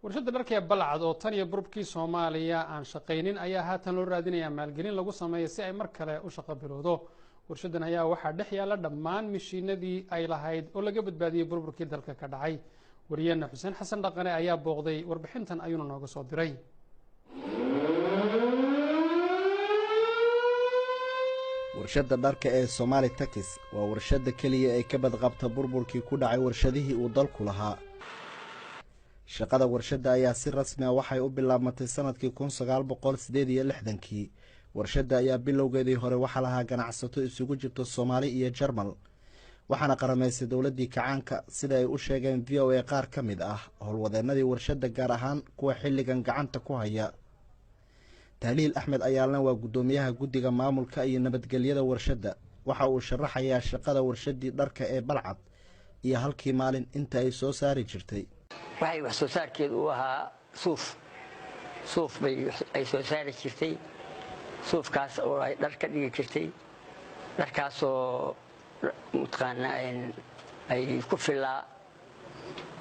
Warshadda dharka ee Balcad oo tan iyo burburkii Soomaaliya aan shaqaynin ayaa haatan loo raadinayaa maalgelin lagu sameeyo si ay mar kale u shaqo bilowdo. Warshaddan ayaa waxaa dhex yaalla dhammaan mishiinadii ay lahayd oo laga badbaadiyey burburkii dalka ka dhacay. Wariyeenna Xuseen Xasan Dhaqane ayaa booqday, warbixintan ayuuna nooga soo diray. Warshadda dharka ee Somali Tex waa warshadda keliya ee ka badqabta burburkii ku dhacay warshadihii uu dalku lahaa. Shaqada warshadda ayaa si rasmi ah waxay u bilaabmatay sanadkii 1968-kii. Warshadda ayaa bilowgeedii hore waxaa lahaa ganacsato isugu jirto Soomaali iyo Jarmal, waxaana qaramaysay dowladdii kacaanka, sida ay u sheegeen VOA qaar ka mid ah howlwadeennadii warshadda, gaar ahaan kuwa xilligan gacanta ku haya. Tahliil Axmed Ayaalna waa guddoomiyaha guddiga maamulka iyo nabadgelyada warshadda. Waxa uu sharaxayaa shaqada warshaddii dharka ee Balcad iyo halkii maalin inta ay soo saari jirtay. Waxay wax soo saarkeedu u ahaa suuf. Suuf bay ay soo saari jirtay, suufkaas oo ay dhar ka dhigi jirtay, dharkaasoo mataqaanaa ay ku filaa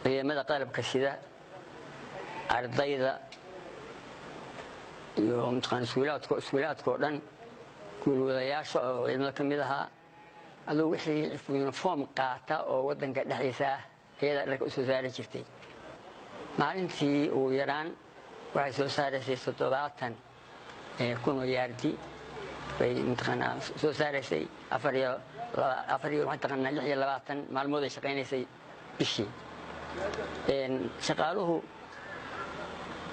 ciidamada qalabka sida, ardayda iyo mataqaana iskuulaadka oo dhan, guulwadayaasha oo ciidamada ka mid ahaa, aduu wixii uniform qaata oo waddanka dhexdiisa ah ayadaa dharka u soo saari jirtay. Maalintii ugu yaraan waxay soo saaraysay 70,000 oo yaardi bay mataqaanaa soo saaraysay. Afar iyo afar iyo mataqaanaa 26 maalmood ay shaqaynaysay bishii. Shaqaaluhu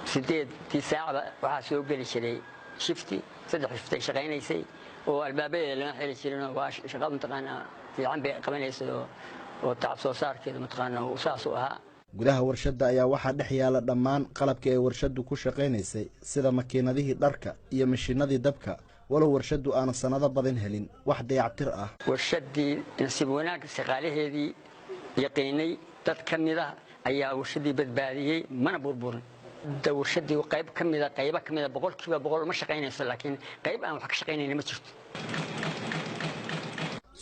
8-dii saacba waxaa soo geli jiray shifti, 3 shifti ay shaqaynaysay oo albaabadeeda lama xiri jirin. Waa shaqo mataqaanaa fiican bay qabanaysay oo tacab soo saarkeedu mataqaanaa saas u ahaa. Gudaha warshadda ayaa waxaa dhex yaala dhammaan qalabkii ay warshaddu ku shaqaynaysay, sida makiinadihii dharka iyo mishiinadii dabka, walow warshaddu aanu sannado badan helin wax dayactir ah. Warshaddii nasiib wanaag shaqaalaheedii yaqiinay dad ka mid ah ayaa warshaddii badbaadiyey, mana burburin. Warshaddii qayb ka mida, qaybo ka mida, 100% ma shaqaynayso, laakiin qayb aan wax ka shaqaynayna ma jirto.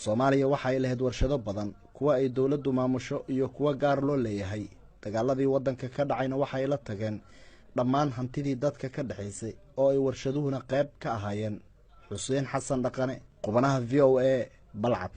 Soomaaliya waxa ay lahayd warshado badan, kuwa ay dowladdu maamusho iyo kuwo gaar loo leeyahay. Dagaaladii waddanka ka dhacayna waxa ay la tageen dhammaan hantidii dadka ka dhexaysay oo ay warshaduhuna qayb ka ahaayeen. Xuseen Xasan Dhaqane, qubanaha VOA, Balcad.